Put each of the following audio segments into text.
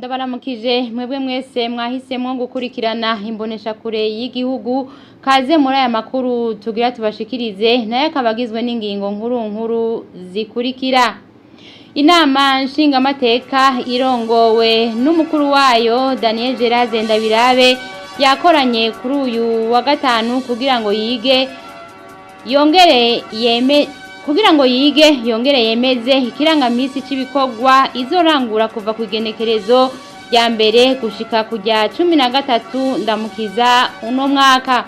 Ndabaramukije mwebwe mwese mwahisemwo gukurikirana imboneshakure y'igihugu. Kaze muri aya makuru tugira tubashikirize, nayo akaba agizwe n'ingingo nkuru nkuru zikurikira. Inama nshingamateka irongowe n'umukuru wayo Daniel Gerard Ndabirabe yakoranye kuri uyu wa gatanu kugira ngo yige yongere yemeze ikirangamisi c'ibikorwa izorangura kuva ku igenekerezo rya mbere gushika ku rya 13 Ndamukiza uno mwaka.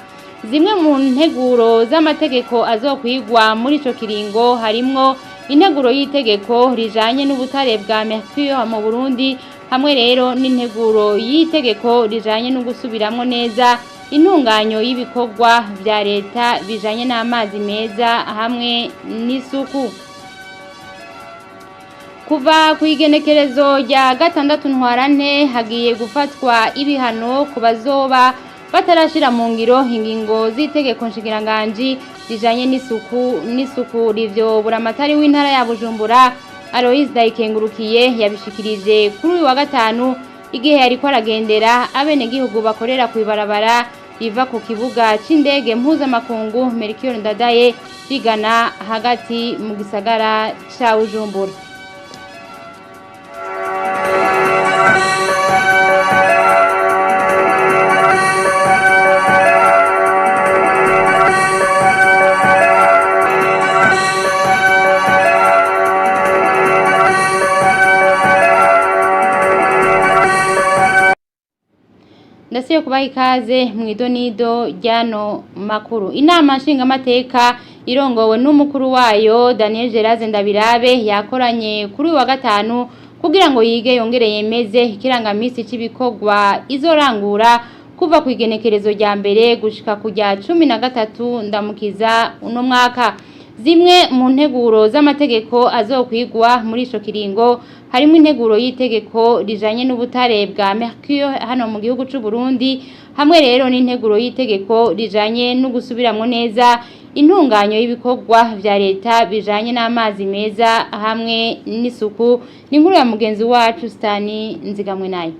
Zimwe mu nteguro z'amategeko azokwigwa muri ico kiringo harimwo integuro y'itegeko rijanye n'ubutare bwa mercure mu Burundi, hamwe rero n'integuro y'itegeko rijanye no gusubiramwo neza intunganyo y'ibikorwa vya leta bijanye n'amazi meza hamwe n'isuku. Kuva ku igenekerezo rya 6 Ntwarante hagiye gufatwa ibihano ku bazoba batarashira mu ngiro ingingo z'itegeko nshikiranganji rijanye n'isuku n'isukura. Ivyo buramatari w'intara ya Bujumbura Aloys Ndayikengurukiye yabishikirije kuri uyu wa gatanu igihe yariko aragendera abenegihugu bakorera kw'ibarabara riva ku kibuga c'indege mpuzamakungu Melchior Ndadaye rigana hagati mu gisagara ca Bujumbura. Ndasiye kubaha ikaze mu idonido ryano makuru. Inama nshingamateka irongowe n'umukuru wayo Daniel Gerard Ndabirabe yakoranye kuri uyu wa gatanu kugira ngo yige yongere yemeze ikirangamisi c'ibikorwa izorangura kuva ku igenekerezo rya mbere gushika ku rya 13 Ndamukiza uno mwaka. Zimwe mu nteguro z'amategeko azokwigwa muri ico kiringo harimo integuro y'itegeko rijanye n'ubutare bwa mercure hano mu gihugu c'u Burundi, hamwe rero n'integuro y'itegeko rijanye no gusubiramwo neza intunganyo y'ibikorwa vya leta bijanye n'amazi meza hamwe n'isuku. Ni inkuru ya mugenzi wacu Stani Nzigamwe nayo.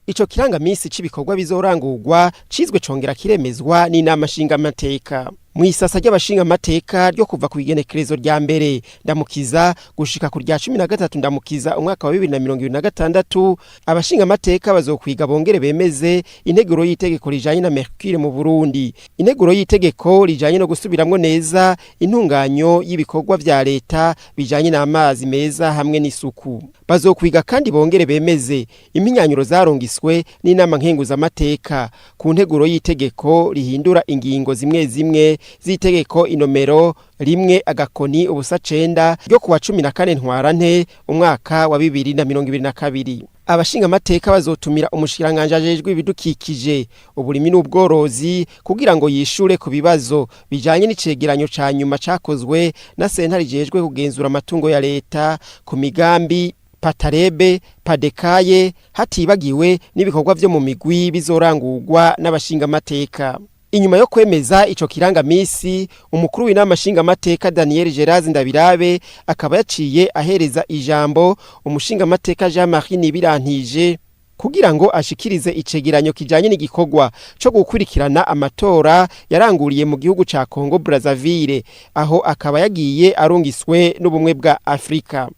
Ico kirangamisi c'ibikorwa bizorangurwa cizwe congera kiremezwa n'inama nshingamateka. Mw'isasa ry'abashingamateka ryo kuva ku igenekerezo rya mbere Ndamukiza gushika ku rya 13 Ndamukiza umwaka wa 2026, abashingamateka bazokwiga bongere bemeze integuro y'itegeko rijanye na mercure mu Burundi, integuro y'itegeko rijanye no gusubiramwo neza intunganyo y'ibikorwa vya leta bijanye n'amazi meza hamwe n'isuku. Bazokwiga kandi bongere bemeze impinyanyuro zarongiswe n'inama nkenguzamateka ku nteguro y'itegeko rihindura ingingo zimwe zimwe z'itegeko inomero 1-09 ryo kuwa 14 Ntwarante umwaka wa 2022. Abashingamateka bazotumira umushikiranganji ajejwe ibidukikije, uburimi n'ubworozi kugira ngo yishure ku bibazo bijanye n'icegeranyo ca nyuma cakozwe na sentare ijejwe kugenzura amatungo ya leta ku migambi Patarebe Padekaye, hatibagiwe n'ibikorwa vyo mu migwi bizorangurwa n'abashingamateka. Inyuma yo kwemeza ico kirangamisi, umukuru w'inama nshingamateka Daniel Gerard Ndabirabe akaba yaciye ahereza ijambo umushingamateka Jean-Marie Nibirantije kugira ngo ashikirize icegeranyo kijanye n'igikorwa co gukurikirana amatora yaranguriye mu gihugu ca Congo Brazzaville, aho akaba yagiye arungiswe n'ubumwe bwa Afrika.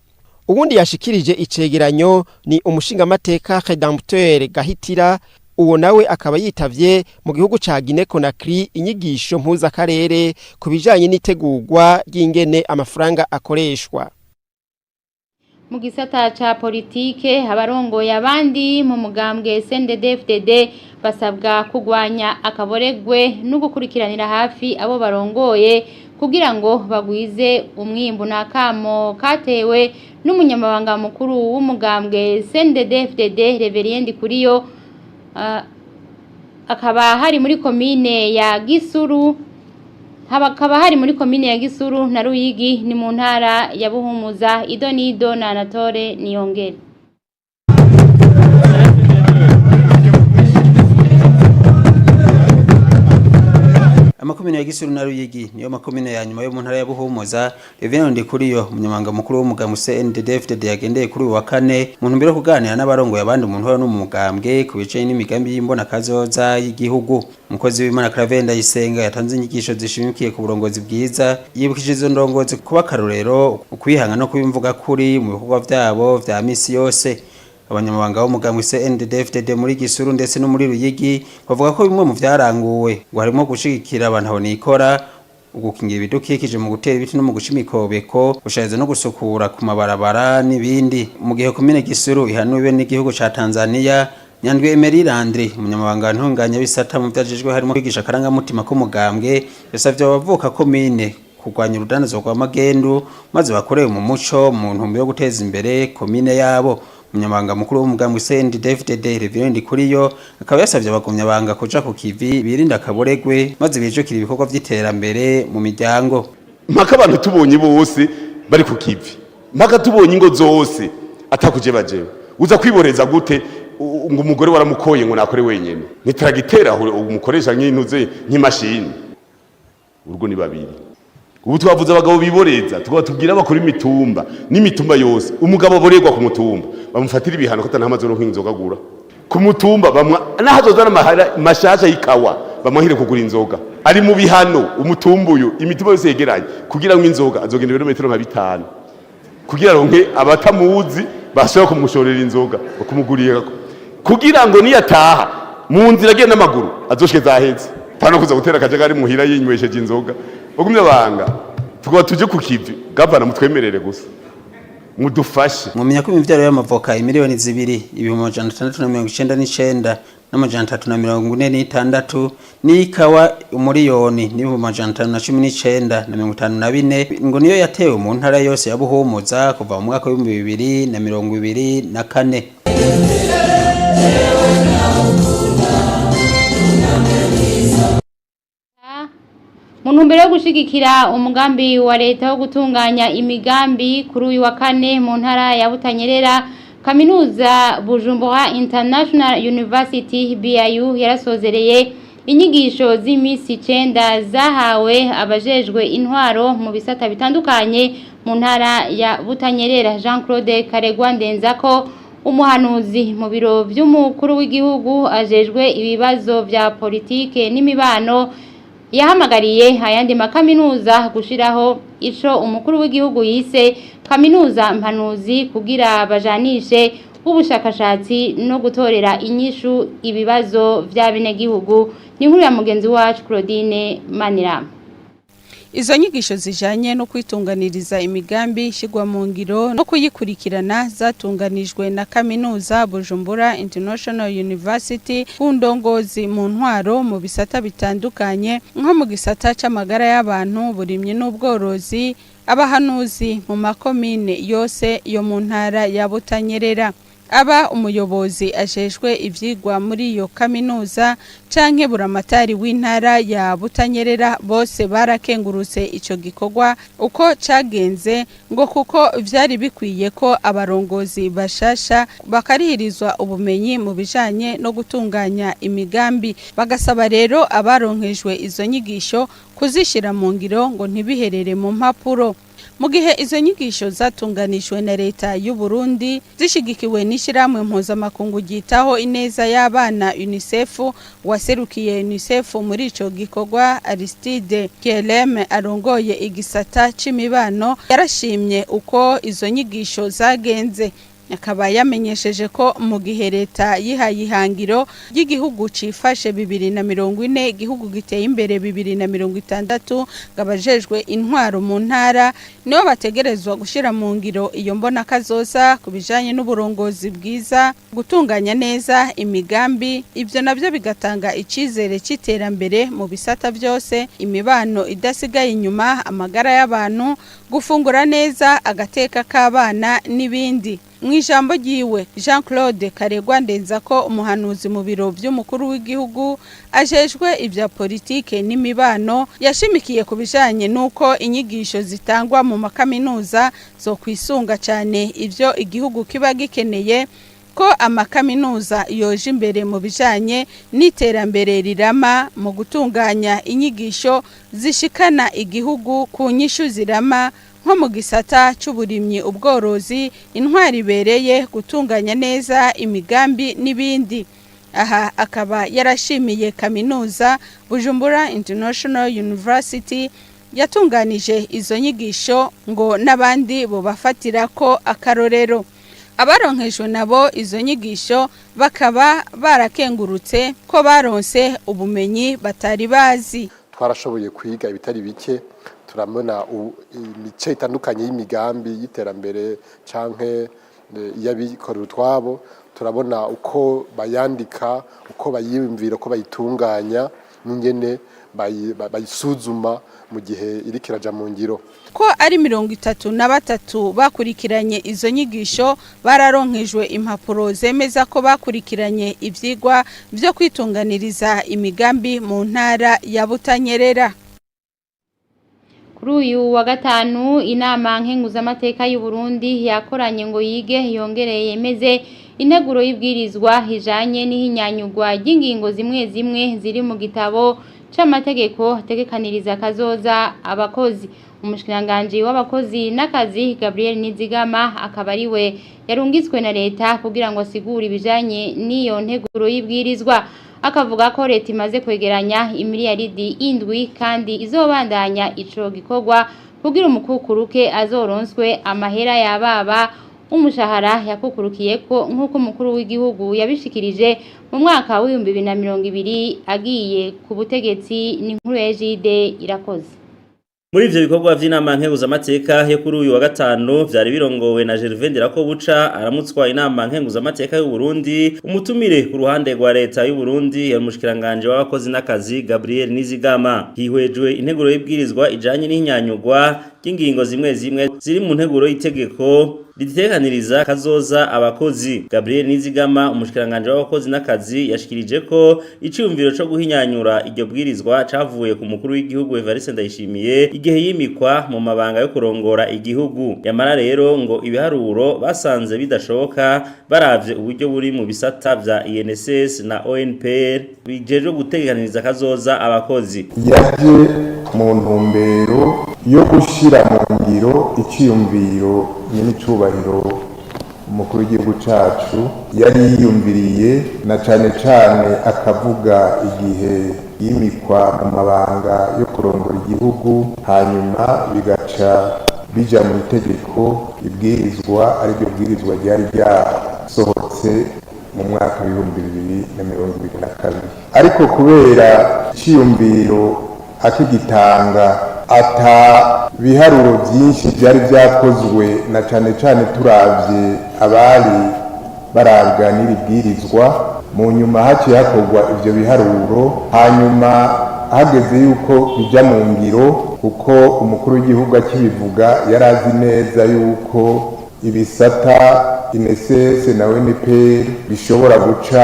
Uwundi yashikirije icegeranyo ni umushingamateka Redempteur Gahitira, uwo nawe akaba yitavye mu gihugu ca Guinea Conakry inyigisho mpuzakarere ku bijanye n'itegurwa ry'ingene amafaranga akoreshwa. Mu gisata ca politike, abarongoye abandi mu mugambwe CNDD-FDD basabwa kugwanya akaboregwe no gukurikiranira hafi abo barongoye kugira ngo bagwize umwimbu. N'akamo katewe n'umunyamabanga mukuru w'umugambwe CNDD-FDD Reverien Ndikuriyo, akaba hari muri komine ya Gisuru, hakaba hari muri komine ya Gisuru na Ruyigi, ni mu ntara ya Buhumuza. Idonido na Anatole Niyongere. Amakomine ya Gisuru na Ruyigi niyo makomine ya nyuma yo mu ntara ya Buhumuza. Reverend Ndikuriyo, umunyamabanga mukuru w'umugambwe CNDD-FDD, yagendeye kuri uyu wa kane mu ntumbero yo kuganira n'abarongoye abandi mu ntwaro no mu mugambwe ku bijanye n'imigambi y'imbonakazoza y'igihugu. Umukozi w'Imana Claver Ndayisenga yatanze inyigisho zishimikiye ku burongozi bwiza, yibukije izo ndongozi kuba akarorero, ukwihanga no kubimvuga kuri mu bikorwa vyabo vya misi yose. Abanyamabanga b'umugambwe CNDD-FDD muri Gisuru ndetse no muri Ruyigi bavuga ko bimwe mu vyaranguwe ngo harimo gushigikira abantu abonikora, ugukingira ibidukikije mu gutera ibiti no mu guca imikobeko, gushariza no gusukura ku mabarabara n'ibindi. Mu gihe komine Gisuru ihanuwe n'igihugu ca Tanzania, Nyandwi Emery Landry, umunyamabanga ntunganyabisata mu vyajejwe harimo kwigisha akarangamutima k'umugambwe, yasavye abavuka komine kurwanya urudandazwa rwa magendu maze bakorewe mu muco mu ntumbero yo guteza imbere komine yabo. Umunyamabanga mukuru w'umugambwe CNDD-FDD Reverend Ndikuriyo akaba yasavye abagumyabanga kuja ku kivi, birinda akaboregwe maze bijukira ibikorwa vy'iterambere mu miryango. Mpaka abantu tubonye bose bari ku kivi, mpaka tubonye ingo zose atakujebajewe. Uza kwiboreza gute ngo umugore waramukoye ngo nakore wenyene? Nitragitera aho umukoresha nk'intuze nk'imashini. Urugo ni babiri. Ubu twavuze abagabo biboreza, tukaba tubwira abakora imitumba n'imitumba yose, umugabo aborerwa ku mutumba bamufatira ibihano ko atanamaze no inzoga agura ku mutumba, bamwa n'ahazozana amahera mashasha y'ikawa bamwahire kugura inzoga, ari mu bihano. Umutumba uyu, imitumba yose yegeranye kugira ngo inzoga azogenda ibirometero nka 5 kugira aronke abatamuzi bashobora kumushorera inzoga bakumugurira, kugira ngo niyataha mu nzira agenda n'amaguru azoshike zaheze, pano kuza gutera akajagari muhira yinywesheje inzoga. Bagumye banga tukaba tuje ku kivi, gavana mutwemerere gusa mudufashe. Mumenya ko imivyaro y'amavoka 2 699 346 n'ikawa 1 519 054 ngo niyo yatewe mu ntara yose ya Buhumuza kuva mu mwaka w'2024. Mu ntumbero yo gushigikira umugambi wa leta wo gutunganya imigambi, kuri uyu wa kane mu ntara ya Butanyerera, kaminuza Bujumbura International University BIU yarasozereye inyigisho z'iminsi 9 zahawe abajejwe intwaro mu bisata bitandukanye mu ntara ya Butanyerera. Jean Claude Karegwa Ndenzako, umuhanuzi mu biro vy'umukuru w'igihugu ajejwe ibibazo vya politike n'imibano, yahamagariye ayandi makaminuza gushiraho ico umukuru w'igihugu yise kaminuza mpanuzi kugira bajanishe ubushakashatsi no gutorera inyishu ibibazo vy'abenegihugu. Ni inkuru ya mugenzi wacu Claudine Manirama. Izo nyigisho zijanye no kwitunganiriza imigambi ishyirwa mu ngiro no kuyikurikirana zatunganijwe na kaminuza Bujumbura International University ku ndongozi mu ntwaro mu bisata bitandukanye, nko mu gisata c'amagara y'abantu, uburimyi n'ubworozi, abahanuzi mu makomine yose yo mu ntara ya Butanyerera, aba umuyobozi ajejwe ivyigwa muri iyo kaminuza canke buramatari w'intara ya Butanyerera, bose barakengurutse ico gikorwa uko cagenze, ngo kuko vyari bikwiye ko abarongozi bashasha bakarihirizwa ubumenyi mu bijanye no gutunganya imigambi. Bagasaba rero abaronkejwe izo nyigisho kuzishira mu ngiro ngo ntibiherere mu mpapuro. Mu gihe izo nyigisho zatunganijwe na leta y'u Burundi zishigikiwe n'ishyirahamwe mpuzamakungu ryitaho ineza y'abana UNICEF, waserukiye UNICEF muri ico gikorwa, Aristide Kelem, arongoye igisata c'imibano, yarashimye uko izo nyigisho zagenze, akaba yamenyesheje ko mu gihe leta yihaye ihangiro ry'igihugu cifashe 2040, igihugu giteye imbere 2060, ngo abajejwe intwaro mu ntara nibo bategerezwa gushyira mu ngiro iyo mbonakazoza ku bijanye n'uburongozi bwiza, gutunganya neza imigambi, ibyo nabyo bigatanga icizere c'iterambere mu bisata byose, imibano idasigaye inyuma, amagara y'abantu, gufungura neza, agateka k'abana n'ibindi. Mu ijambo ryiwe, Jean Claude Karegwa Ndenzako, umuhanuzi mu biro by'umukuru w'igihugu ajejwe ibya politike n'imibano, yashimikiye ku bijanye n'uko inyigisho zitangwa mu makaminuza zo kwisunga cyane ibyo igihugu kiba gikeneye. ko amakaminuza yoje imbere mu bijanye n'iterambere rirama mu gutunganya inyigisho zishikana igihugu ku nyishu zirama nko mu gisata c'uburimyi, ubworozi, intwari ibereye, gutunganya neza imigambi n'ibindi. Aha akaba yarashimiye kaminuza Bujumbura International University yatunganije izo nyigisho, ngo n'abandi bobafatira ko akarorero. Abaronkejwe nabo izo nyigisho bakaba barakengurutse ko baronse ubumenyi batari bazi. Twarashoboye kwiga ibitari bike, turabona imice itandukanye y'imigambi y'iterambere canke iy'abikorera utwabo, turabona uko bayandika, uko bayiyumvira, uko bayitunganya n'ingene bayisuzuma mu gihe iriko iraja mu ngiro. Ko ari 33 bakurikiranye izo nyigisho, bararonkejwe impapuro zemeza ko bakurikiranye ivyigwa vyo kwitunganiriza imigambi mu ntara ya Butanyerera. Kuri uyu wa gatanu, inama nkenguzamateka y'u Burundi yakoranye ngo yige yongere yemeze integuro y'ibwirizwa ijanye n'ihinyanyurwa ry'ingingo zimwe zimwe ziri mu gitabo c'amategeko ategekaniriza kazoza abakozi. Umushikiranganji w'abakozi n'akazi, Gabriel Nizigama, akaba ariwe yarungitswe na leta kugira ngo asigure ibijanye n'iyo nteguro y'ibwirizwa, akavuga ko leta imaze kwegeranya imiliyaridi 7 kandi izobandanya ico gikorwa kugira umukukuruke azoronswe amahera yababa umushahara yakukurukiyeko, nk'uko umukuru w'igihugu yabishikirije mu mwaka w'2020 agiye ku butegetsi. Ni inkuru ya Egide Irakoze. Muri ivyo bikorwa vy'inama nkenguzamateka yo kuri uyu wa gatanu vyari birongowe na Gervais Ndirakobuca aramutswa inama nkenguzamateka y'u Burundi, umutumire ku ruhande rwa leta y'u Burundi yari umushikiranganje w'abakozi n'akazi, Gabriel Nizigama. Hihwejwe integuro y'ibwirizwa ijanye n'ihinyanyurwa ry'ingingo zimwe zimwe ziri mu nteguro y'itegeko ritekaniriza kazoza abakozi. Gabriel Nizigama, umushikiranganje w'abakozi n'akazi, yashikirije ko iciyumviro co guhinyanyura iryo bwirizwa cavuye ku mukuru w'igihugu Evariste Ndayishimiye igihe yimikwa mu mabanga yo kurongora igihugu. Yamara rero ngo ibiharuro basanze bidashoboka baravye uburyo buri mu bisata vya INSS na ONPR bijejwe gutegekaniriza kazoza abakozi. Yaje mu ntumbero yo gushyira mu ngiro iciyumviro nyenicubahiro umukuru w'igihugu cacu yari yiyumviriye, na cane cane akavuga igihe yimikwa mu mabanga yo kurongora igihugu, hanyuma bigaca bija mu itegeko ibwirizwa, ariryo bwirizwa ryari ryasohotse mu mwaka w'2022. Ariko kubera iciyumviro akigitanga ata biharuro byinshi byari byakozwe, na cane cane turavye abari barabwa n'iri bwirizwa, mu nyuma haciye hakorwa ivyo biharuro, hanyuma hageze yuko bija mu ngiro, kuko umukuru w'igihugu akibivuga yari azi neza yuko ibisata INSS na ONPR bishobora guca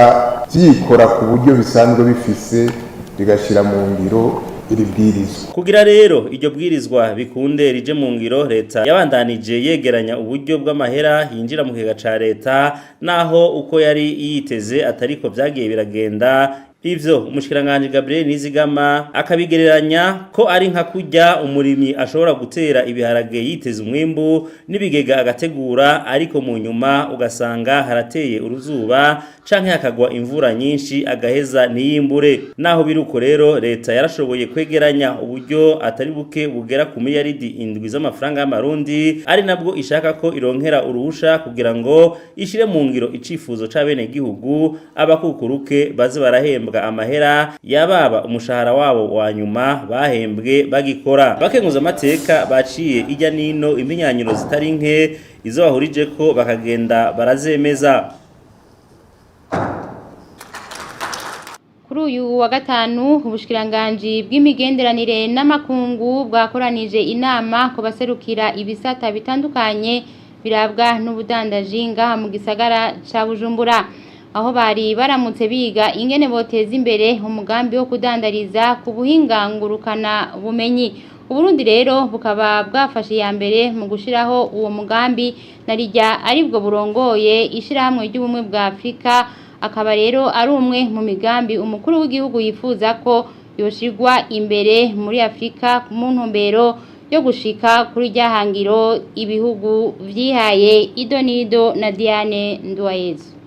vyikora ku buryo bisanzwe bifise, bigashyira mu ngiro iri bwirizwa. Kugira rero iryo bwirizwa bikunde rije mu ngiro, leta yabandanije yegeranya uburyo bw'amahera yinjira mu kigega ca leta, naho uko yari yiteze atariko vyagiye biragenda. Ivyo umushikiranganje Gabriel Nizigama akabigereranya ko ari nka kurya umurimyi ashobora gutera ibiharage yiteze umwimbu n'ibigega agategura, ariko mu nyuma ugasanga harateye uruzuba canke hakagwa imvura nyinshi, agaheza ntiyimbure. Naho biruko rero, leta yarashoboye kwegeranya uburyo atari buke bugera ku miliyaridi 7 z'amafaranga y'amarundi, ari nabwo ishaka ko ironkera uruhusha kugira ngo ishire mu ngiro icifuzo c'abenegihugu, abakukuruke baze barahembwa amahera yababa umushahara wabo wa nyuma bahembwe bagikora. Bakenguza amateka baciye ijya nino impinyanyuro zitari nke, izo bahurije ko bakagenda barazemeza. Kuri uyu wa gatanu, ubushikiranganji bw'imigenderanire n'amakungu bwakoranije inama ku baserukira ibisata bitandukanye birabwa n'ubudandaji ngaha mu gisagara ca Bujumbura, aho bari baramutse biga ingene boteza imbere umugambi wo kudandariza ku buhinga ngurukana bumenyi. Uburundi rero bukaba bwafashe iya mbere mu gushiraho uwo mugambi, narirya aribwo burongoye ishirahamwe ry'ubumwe bwa Afrika. Akaba rero ari umwe mu migambi umukuru w'igihugu yifuza ko yoshirwa imbere muri Afrika mu ntumbero yo gushika kuri ryahangiro ibihugu vyihaye. Idonido na Diane Nduwayezu.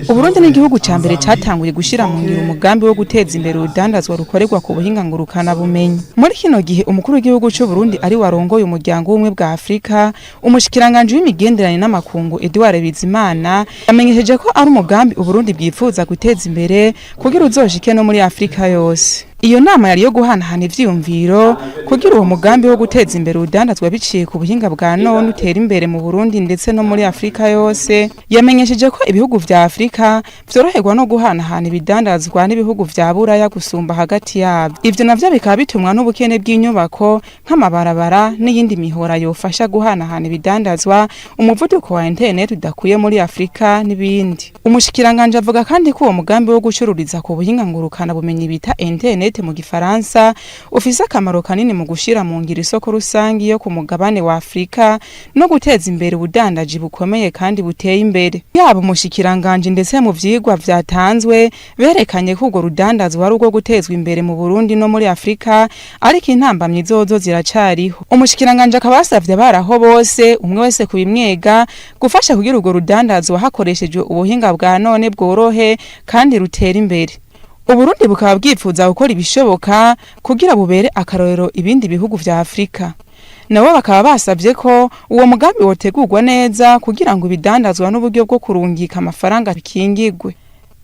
Uburundi ni igihugu ca mbere catanguye gushira mu ngiro umugambi wo guteza imbere urudandazwa rukorerwa ku buhinga ngurukana bumenyi. Muri kino gihe umukuru w'igihugu c'u Burundi ari warongoye umuryango w'ubumwe bwa Afrika, umushikiranganje w'imigenderanire n'amakungu Edouard Bizimana yamenyesheje ko ari umugambi Uburundi bwifuza guteza imbere kugira uzoshike no muri Afrika yose. Iyo nama yari yo guhanahana ivyiyumviro kugira uwo mugambi wo guteza imbere urudandazwa biciye ku buhinga bwa none utera imbere mu Burundi ndetse no muri Afrika yose. Yamenyesheje ko ibihugu vya Afrika vyoroherwa no guhanahana ibidandazwa n'ibihugu vya Buraya gusumba hagati yabyo. Ivyo navyo bikaba bitumwa n'ubukene bw'inyubako nk'amabarabara n'iyindi mihora yofasha guhanahana ibidandazwa, umuvuduko wa internet udakwiye muri Afrika n'ibindi. Umushikiranganje avuga kandi ko uwo mugambi wo gucururiza ku buhinga ngurukana bumenyi bita internet mu gifaransa ufise akamaro kanini mu gushira mu ngiro isoko rusangi yo ku mugabane wa Afrika no guteza imbere ubudandaji bukomeye kandi buteye imbere. Yaba umushikiranganje ndetse mu vyigwa vyatanzwe berekanye ko urwo rudandazwa ari urwo gutezwa imbere mu Burundi no muri Afrika, ariko intambamyi zozo ziracariho. Umushikiranganje akaba yasavye abaraho bose, umwe wese kubimwega, gufasha kugira urwo rudandazwa hakoreshejwe ubuhinga bwa none bworohe kandi rutera imbere. Uburundi bukaba bwifuza gukora ibishoboka kugira bubere akarorero ibindi bihugu vya Afrika. Nabo bakaba basavye ko uwo mugambi wotegurwa neza kugira ngo ibidandazwa n'uburyo bwo kurungika amafaranga bikingigwe.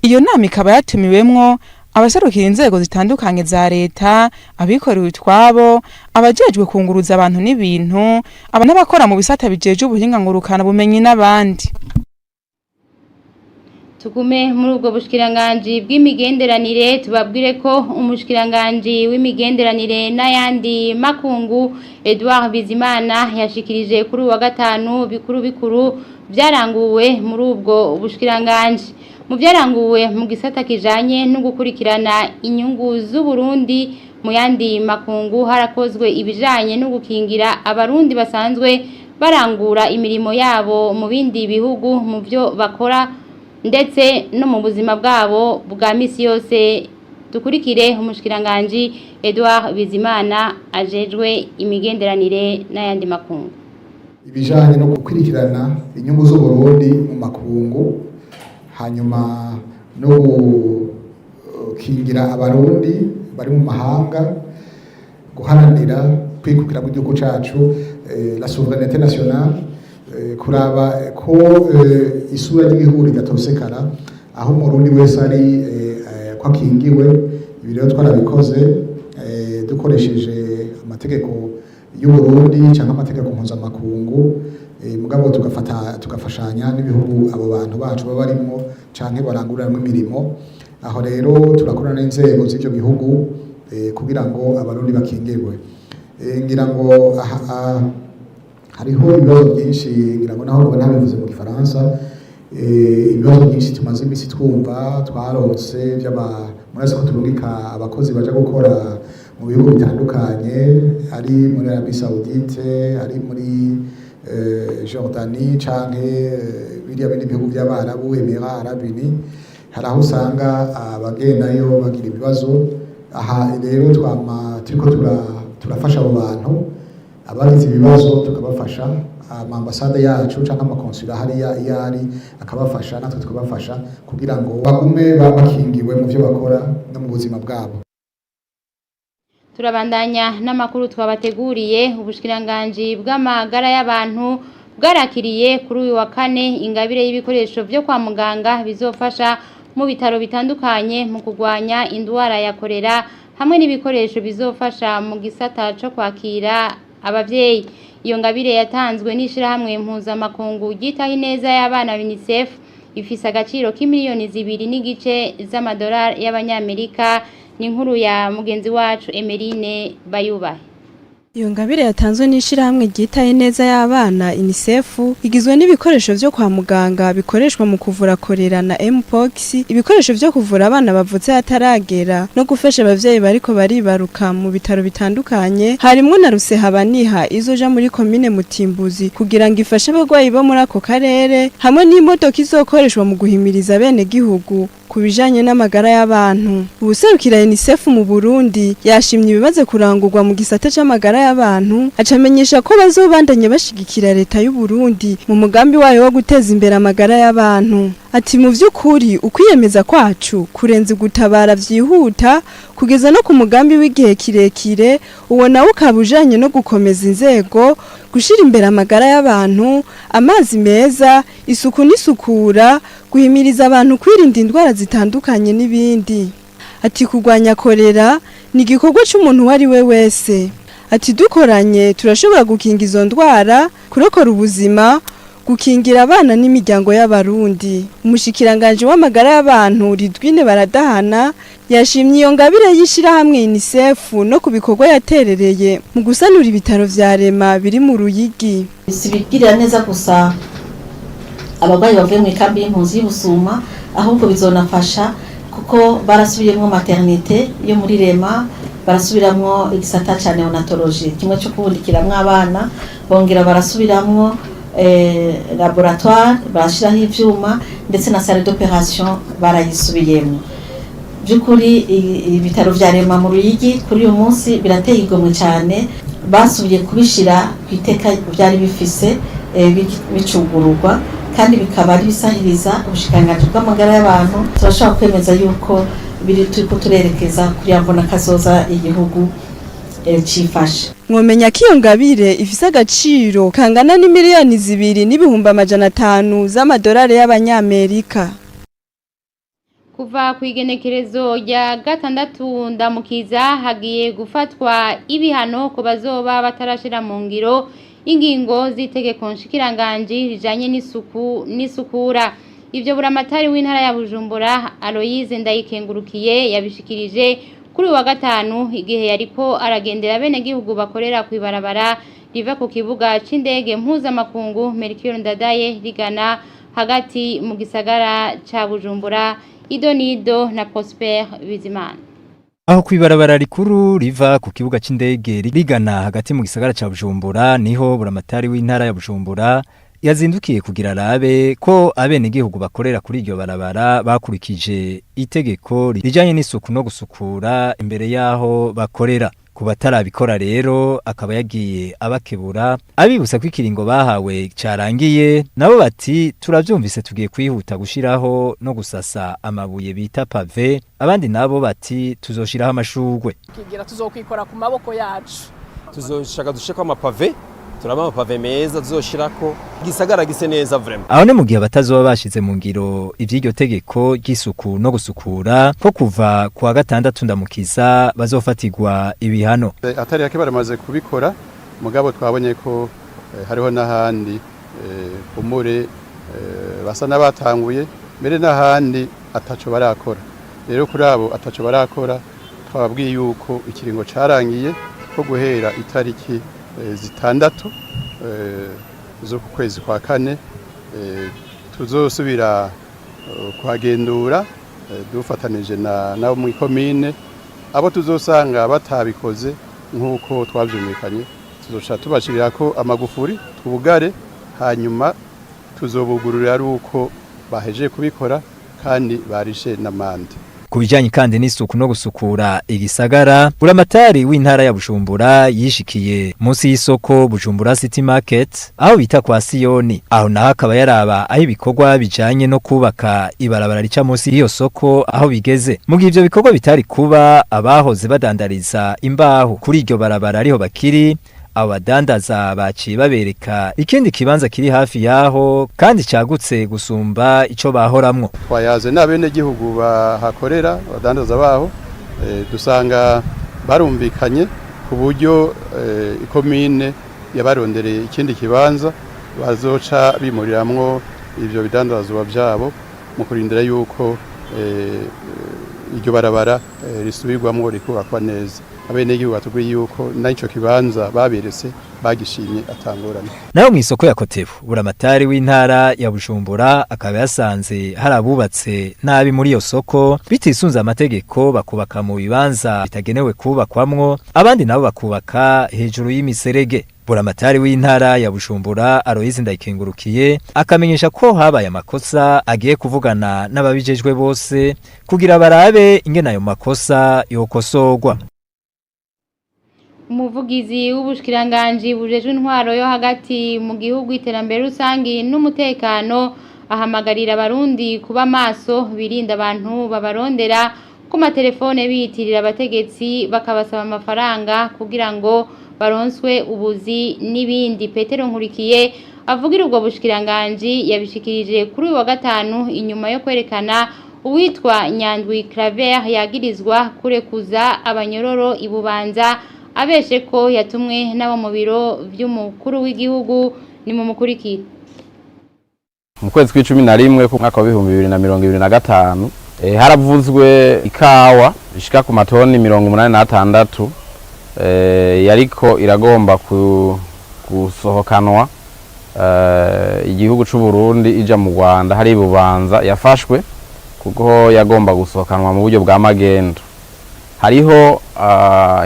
Iyo nama ikaba yatumiwemwo abaserukira inzego zitandukanye za leta, abikorera utwabo, abajejwe kunguruza abantu n'ibintu, aba n'abakora mu bisata bijeje ubuhinga ngurukana bumenyi n'abandi. Tugume muri ubwo bushikiranganji bw'imigenderanire, tubabwire ko umushikiranganji w'imigenderanire n'ayandi makungu Edouard Bizimana yashikirije kuri uwa gatanu bikuru bikuru byaranguwe muri ubwo bushikiranganji. Mu byaranguwe mu gisata kijanye no gukurikirana inyungu z'Uburundi mu yandi makungu, harakozwe ibijanye no gukingira abarundi basanzwe barangura imirimo yabo mu bindi bihugu, mu byo bakora ndetse no mu buzima bwabo bwa misi yose. Dukurikire umushikiranganji Edouard Bizimana ajejwe imigenderanire n'ayandi makungu. Ibijanye no gukurikirana inyungu z'Uburundi mu makungu, hanyuma no gukingira abarundi bari mu mahanga, guharanira kwikukira kw'igihugu cacu, la souveraineté nationale, kuraba ko isura ry'igihugu ridatosekara aho umurundi wese ari, ko akingiwe. Ibi rero twarabikoze dukoresheje amategeko y'Uburundi cyangwa amategeko mpuzamakungu, mugabo tugafata tugafashanya n'ibihugu abo bantu bacu baba barimwo canke baranguriramwo imirimo. Aho rero turakorana n'inzego z'ivyo bihugu kugira ngo abarundi bakingirwe. Ngira ngo aha hariho ibibazo byinshi, ngira ngo naho ntabivuze mu gifaransa, ibibazo byinshi tumaze iminsi twumva twaronse by'aba murazi ko turungika abakozi baja gukora mu bihugu bitandukanye, ari muri Arabie Saoudite, ari muri Jordanie canke biriya bindi bihugu by'Abarabu, Emirats Arabes Unis. Hari aho usanga abagendayo bagira ibibazo. Aha rero twama turiko turafasha abo bantu abagize ibibazo, tukabafasha, amambasade yacu canke amakonsula hariya iyo ari akabafasha, natwe tukabafasha kugira ngo bagume bakingiwe mu vyo bakora no mu buzima bwabo. Turabandanya n'amakuru twabateguriye. Ubushikiranganji bw'amagara y'abantu bwarakiriye kuri uyu wa kane ingabire y'ibikoresho vyo kwa muganga bizofasha mu bitaro bitandukanye mu kurwanya indwara ya korera, hamwe n'ibikoresho bizofasha mu gisata co kwakira abavyeyi. Iyo ngabire yatanzwe n'ishirahamwe mpuzamakungu ryitaho ineza y'abana UNICEF, ifise agaciro k'imiliyoni 2.5 z'amadolari y'abanyamerika. Ni inkuru ya mugenzi wacu Emeline Bayubahe. Iyo ngabire yatanzwe n'ishirahamwe ryitaye neza y'abana UNICEF igizwe n'ibikoresho vyo kwa muganga bikoreshwa mu kuvura korera na mpox, ibikoresho vyo kuvura abana bavutse hataragera no gufasha abavyeyi bariko baribaruka mu bitaro bitandukanye, harimwo na Rusehabaniha izoja muri komine Mutimbuzi kugira ngo ifashe abarwayi bo muri ako karere, hamwe n'imodoka izokoreshwa mu guhimiriza bene gihugu ku bijanye n'amagara y'abantu. Ubuserukira UNICEF mu Burundi yashimye ibimaze kurangurwa mu gisata c'amagara y'abantu, acamenyesha ko bazobandanya bashigikira leta y'u Burundi mu mugambi wayo wo guteza imbere amagara y'abantu. Ati mu vy'ukuri ukwiyemeza kwacu kurenza gutabara vyihuta kugeza no ku mugambi w'igihe kirekire, uwo nawo ukaba ujanye no gukomeza inzego, gushira imbere amagara y'abantu, amazi meza, isuku n'isukura, guhimiriza abantu kwirinda indwara zitandukanye n'ibindi. Ati kurwanya korera ni igikorwa c'umuntu uwo ari we wese. Ati dukoranye turashobora gukinga izo ndwara, kurokora ubuzima, gukingira abana n'imiryango y'abarundi. Umushikiranganje w'amagara y'abantu Ridwine Baradahana yashimye iyo ngabire y'ishirahamwe UNICEF no ku bikorwa yaterereye mu gusanura ibitaro vya Rema biri mu Ruyigi. Sibigirira neza gusa abarwayi bavuye mu ikambi y'impunzi y'Ubusuma, ahubwo bizonafasha kuko barasubiyemwo maternité yo muri Rema, barasubiramwo igisata ca neonatologie kimwe cyo kubundikiramwo abana, bongera barasubiramwo laboratoire, barashiraho ivyuma, ndetse na salle d'opération barayisubiyemwo. By'ukuri ibitaro vya Rema mu Ruyigi kuri uyu munsi birateye igomwe cyane, basubiye kubishira ku iteka byari bifise bicugururwa, kandi bikaba ari bisahiriza ubushikiranganji bw'amagara y'abantu. Turashobora kwemeza yuko biri turiko turerekeza kuri ya mbona kazoza igihugu cifashe. Mwomenya ko iyo ngabire ifise agaciro kangana n'imiliyoni 2,500,000 z'amadolari y'abanyamerika. Kuva ku igenekerezo rya 6 Ndamukiza hagiye gufatwa ibihano ku bazoba batarashira mu ngiro ingingo z'itegeko nshikiranganji rijanye n'isuku n'isukura. Ivyo buramatari w'intara ya Bujumbura Aloyize Ndayikengurukiye yabishikirije kuri wa gatanu igihe yariko aragendera bene gihugu bakorera kwibarabara riva ku kibuga c'indege mpuzamakungu Melchior Ndadaye rigana hagati mu gisagara ca Bujumbura. Idonido na Prosper Bizimana. Aho kwibarabara rikuru riva ku kibuga c'indege rigana hagati mu gisagara ca Bujumbura niho buramatari w'intara ya Bujumbura yazindukiye kugira rabe ko abenegihugu bakorera kuri iryo barabara bakurikije itegeko rijanye n'isuku no gusukura imbere yaho bakorera. Ku batarabikora rero akaba yagiye abakebura abibutsa ko ikiringo bahawe carangiye, nabo bati turavyumvise tugiye kwihuta gushiraho no gusasa amabuye bita pave, abandi nabo bati tuzoshiraho amashurwe. Kigira tuzokwikora ku maboko yacu, tuzoshaka dusheko amapave, turaba amapave meza tuzoshirako gisagara gise neza vraiment. Aho ne mu gihe batazoba bashize mu ngiro ivy'iryo tegeko ry'isuku no gusukura ko kuva kuwa 6 Ndamukiza bazofatirwa ibihano. Atari yake baramaze kubikora, mugabo twabonye ko hariho n'ahandi umure basa n'abatanguye mbere n'ahandi ataco barakora. Rero kuri abo ataco barakora twababwiye yuko ikiringo carangiye ko guhera itariki 6 zo kwezi kwa 4 tuzosubira kuhagendura dufatanije na mu komine. Abo tuzosanga batabikoze nkuko twavyumvikanye tuzoca tubashirira ko amagufuri twubugare, hanyuma tuzobugururira ari uko bahejeje kubikora kandi barishe n'amande. Kubijanye kandi n'isuku no gusukura igisagara, buramatari w'intara ya Bujumbura yishikiye munsi y'isoko Bujumbura City Market aho bita kwa Siyoni. Aho naho akaba yaraba aho ibikorwa bijanye no kubaka ibarabara rica munsi y'iyo soko aho bigeze. Mu gihe ivyo bikorwa bitari kuba, abahoze badandariza imbaho kuri iryo barabara ariho bakiri, abadandaza baciye babereka ikindi kibanza kiri hafi yaho kandi cagutse gusumba ico bahoramwo. Twayaze n'abene gihugu bahakorera abadandaza baho, dusanga barumvikanye ku buryo ikomine yabarondereye ikindi kibanza bazoca bimuriramwo ivyo bidandazwa vyabo mu kurindira yuko iryo barabara risubirwamwo rikubakwa neza. Abenegihugu batubwiye yuko n'ico kibanza baberetse bagishimye atangorane. Nayo mu isoko ya Kotebu, buramatari w'intara ya Bujumbura akaba yasanze hari abubatse nabi muri iyo soko bitisunze amategeko, bakubaka mu bibanza bitagenewe kubakwamwo, abandi nabo bakubaka hejuru y'imiserege. Buramatari w'intara ya Bujumbura Aloyizi Ndayikengurukiye akamenyesha ko habaye amakosa, agiye kuvugana n'ababijejwe bose kugira barabe ingene ayo makosa yokosorwa. Umuvugizi w'ubushikiranganji bujejwe intwaro yo hagati mu gihugu, iterambere rusangi n'umutekano ahamagarira abarundi kuba maso, birinda abantu babarondera ku matelefone biyitirira abategetsi, bakabasaba amafaranga kugira ngo baronswe ubuzi n'ibindi. Petero Nkurikiye avugira ubwo bushikiranganji yabishikirije kuri uyu wa gatanu inyuma yo kwerekana uwitwa Nyandwi Claver yagirizwa kurekuza abanyororo ibubanza abeshe ko yatumwe n'abo mu biro vy'umukuru w'igihugu. Ni mu mukurikire. Mu kwezi kw'icumi na rimwe ku mwaka wa 2025, haravuzwe ikawa ishika ku matoni 86, yariko iragomba gusohokanwa igihugu c'u Burundi ija mu Rwanda, hari Bubanza yafashwe kuko yagomba gusohokanwa mu buryo bwa magendo. Hariho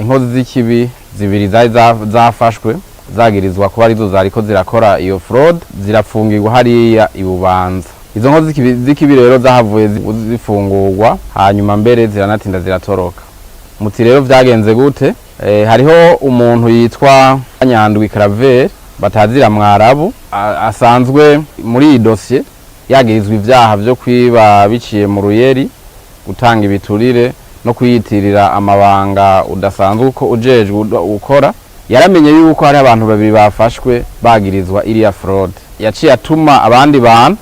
inkozi z'ikibi zibiri zari zafashwe zagirizwa kuba arizo zariko zirakora iyo fraud, zirafungirwa hariya ibubanza. Izo nkozi z'ikibi rero zahavuye zifungurwa, hanyuma mbere ziranatinda ziratoroka. Muti rero vyagenze gute? Hariho umuntu yitwa Nyandwi Claver batazira Mwarabu, asanzwe muri iyi dosiye yagirizwa ivyaha vyo kwiba biciye mu ruyeri, gutanga ibiturire no kuyitirira amabanga udasanzwe uko ujejwe ukora. Yaramenye yuko hari abantu babiri bafashwe bagirizwa iriya fraud. Yaciye atuma abandi bantu,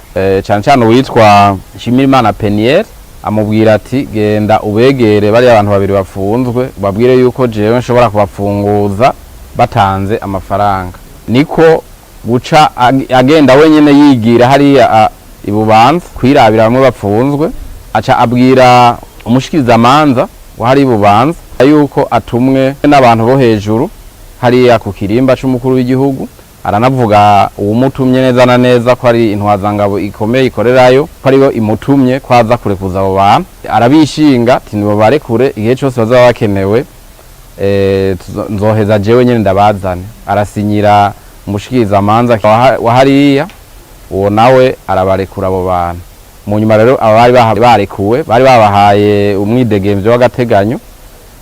cane cane uwitwa Nshimirimana Peniel, amubwira ati: "Genda ubegere bariya abantu babiri bafunzwe, ubabwire yuko jewe nshobora kubafunguza batanze amafaranga." Niko guca agenda wenyene yigira hariya ibubanza kwirabira bamwe bapfunzwe. Aca abwira umushikirizamanza wa hariya ibubanza yuko atumwe n'abantu bo hejuru hariya ku kirimba c'umukuru w'igihugu. Aranavuga uwumutumye neza na neza ko ari intwazangabo ikomeye ikorerayo, ko ariyo imutumye ko aza kurekuza abo bantu. Arabishinga ati: "Nibabarekure igihe cose bazaba bakenewe, nzoheza jewe nyene ndabazane." Arasinyira umushikirizamanza wa hariya, uwo nawe arabarekura abo bantu. Mu nyuma rero aba bari barekuwe bari babahaye umwidegemvyo w'agateganyo,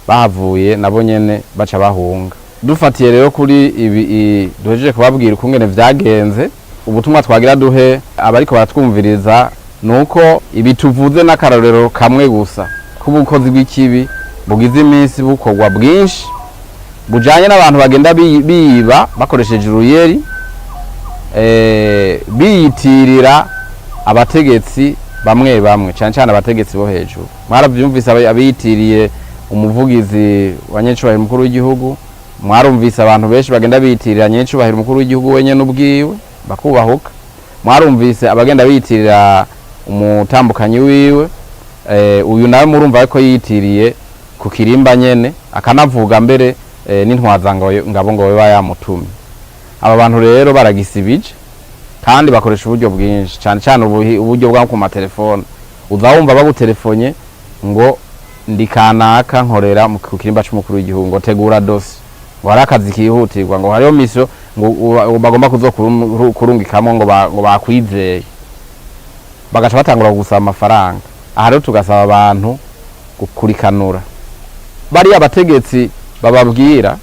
bahavuye nabo nyene baca bahunga. Dufatiye rero kuri ibi duhejeje kubabwira ukungene vyagenze, ubutumwa twagira duhe abariko baratwumviriza nuko ibi tuvuze n'akarorero kamwe gusa k'ubukozi bw'ikibi bugize iminsi bukorwa bwinshi, bujanye n'abantu bagenda biba bakoresheje uruyeri, biyitirira abategetsi bamwe bamwe, cyane cyane abategetsi bo hejuru. Mwaravyumvise abiyitiriye umuvugizi wa nyecubahiro umukuru w'igihugu, mwarumvise abantu benshi bagenda biyitirira nyecubahiro umukuru w'igihugu wenyene ubwiwe bakubahuka, mwarumvise abagenda biyitirira umutambukanyi wiwe. Uyu nawe murumva ko yiyitiriye ku kirimba nyene, akanavuga mbere n'intwaza ngabo ngo biba yamutumye. Aba bantu rero baragisibije kandi bakoresha uburyo bwinshi, cyane cyane uburyo bwo ku matelefone. Uza wumva bagutelefone ngo: "Ndi kanaka, nkorera ku kirimba c'umukuru w'igihugu," ngo: "Tegura dosi," ngo hari akazi kihutirwa, ngo hariho mission, ngo bagomba kuzokurungikamo, ngo bakwizeye, bagaca batangura gusaba amafaranga. Aha rero tugasaba abantu gukurikanura bariya abategetsi bababwira.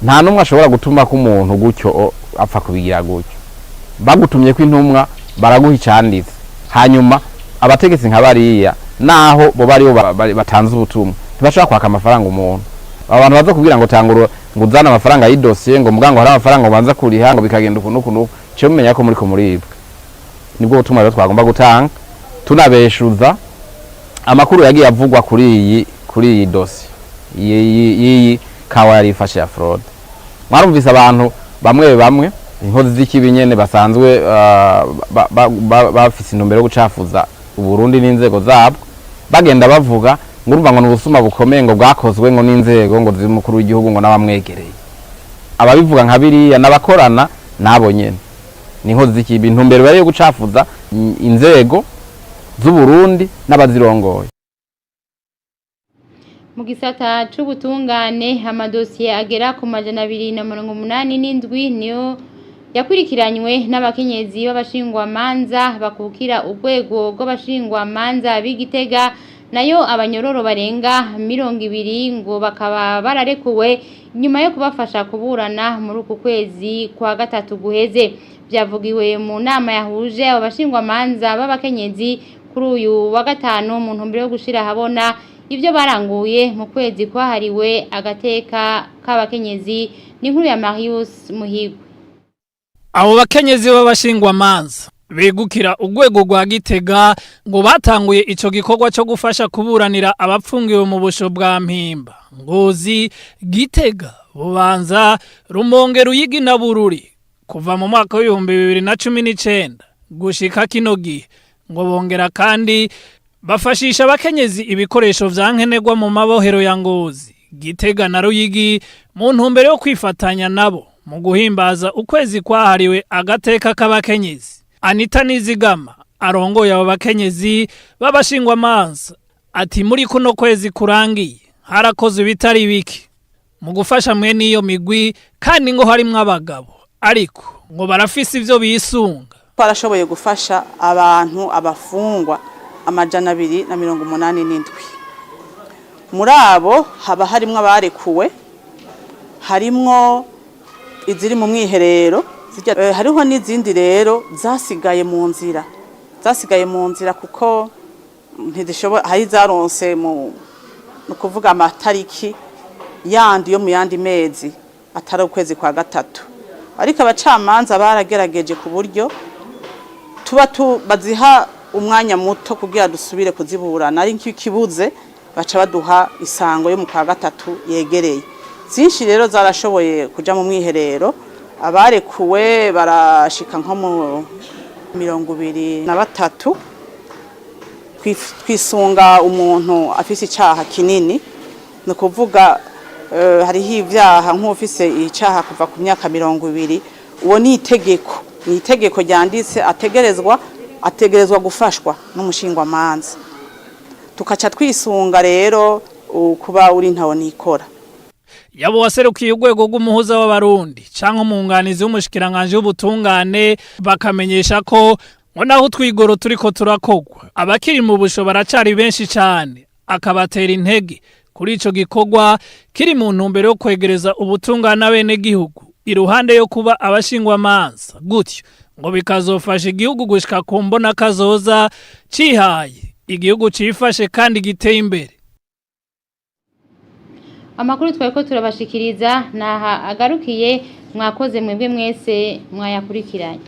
Nta n'umwe ashobora gutuma ko umuntu gutyo apfa kubigira gutyo. Bagutumye ko intumwa, baraguha icanditse. Hanyuma abategetsi nka bariya, naho bo baribo batanze ubutumwa, ntibashobora kwaka amafaranga umuntu. Abo bantu baza kubwira ngo tangura, ngo uzane amafaranga y'idosiye, ngo muga ngo hari amafaranga ubanza kuriha, ngo bikagenda uku n'uku n'uku, cyo mumenya ko muriko muribwa. Nibwo butumwa rero twagomba gutanga, tunabeshuza amakuru yagiye avugwa kuri iyi dosiye y'iyi kawa yari ifashe ya fraude. Mwarumvise abantu bamwe bamwe, inkozi z'ikibi nyene, basanzwe bafise intumbero yo gucafuza Uburundi n'inzego zabwo, bagenda bavuga Ngo urumva ngo ni ubusuma bukomeye ngo bwakozwe ngo n'inzego ngo z'umukuru w'igihugu ngo n'abamwegereye. Ababivuga nka biriya n'abakorana nabo nyene ni inkozi z'ikibi, intumbero bari yo gucafuza inzego z'Uburundi n'abazirongoye. Mu gisata c'ubutungane, amadosiye agera ku 287 niyo yakurikiranywe n'abakenyezi b'abashingwamanza bakukira urwego rw'abashingwamanza b'Igitega, nayo abanyororo barenga 20 ngo bakaba bararekuwe nyuma yo kubafasha kuburana muri uku kwezi kwa gatatu guheze. Byavugiwe mu nama yahuje abo bashingwamanza b'abakenyezi kuri uyu wa gatanu mu ntumbero yo gushira ahabona ibyo baranguye mu kwezi kwahariwe agateka k'abakenyezi. Ni inkuru ya Marius Muhigwe. Abo bakenyezi b'abashingwamanza begukira urwego rwa Gitega ngo batanguye ico gikorwa cyo gufasha kuburanira abapfungiwe mu busho bwa Mpimba, Ngozi, Gitega, Bubanza, Rumonge, Ruyigi na Bururi kuva mu mwaka w'2019 gushika kino gihe. Ngo bongera kandi bafashisha abakenyezi ibikoresho vya nkenerwa mu mabohero ya Ngozi, Gitega na Ruyigi mu ntumbero yo kwifatanya nabo mu guhimbaza ukwezi kwahariwe agateka k'abakenyezi. Anita Nizigama arongoye abo bakenyezi b'abashingwamanza ati muri kuno kwezi kurangiye harakoze ibitari bike mu gufasha mwe n'iyo migwi, kandi ngo harimwo abagabo ariko ngo barafise ivyo bisunga. Twarashoboye gufasha abantu abafungwa 287. Muri abo haba harimwo abarekuwe, harimwo iziri mu mwiherero, hariho n'izindi rero zasigaye mu nzira, kuko ntizishobora, hari zaronse mu kuvuga amatariki yandi yo mu yandi mezi atari ukwezi kwa gatatu. Ariko abacamanza baragerageje ku buryo tuba baziha umwanya muto kugira dusubire kuziburana, ari nk'ikibuze baca baduha isango yo mu kwa gatatu yegereye. Zinshi rero zarashoboye kuja mu mwiherero, abarekuwe barashika nko mu 23. Twisunga umuntu afise icaha kinini, ni kuvuga hariho ivyaha nk'ufise icaha kuva ku myaka 20, uwo ni itegeko, ni itegeko ryanditse, ategerezwa gufashwa n'umushingwamanza. Tukaca twisunga rero kuba uri ntawo nikora. Yabo waserukiye urwego rw'umuhuza w'abarundi canke umunganizi w'umushikiranganje w'ubutungane bakamenyesha ko ngo naho utwigoro turiko turakogwa abakiri mu busho baracari benshi cane, akabatera intege kuri ico gikorwa kiri mu ntumbero yo kwegereza ubutungane abenegihugu iruhande yo kuba abashingwamanza, gutyo ngo bikazofasha igihugu gushika ku mbona kazoza cihaye, igihugu cifashe kandi giteye imbere. Amakuru twariko turabashikiriza naha agarukiye. Mwakoze mwebwe mwese mwayakurikiranye.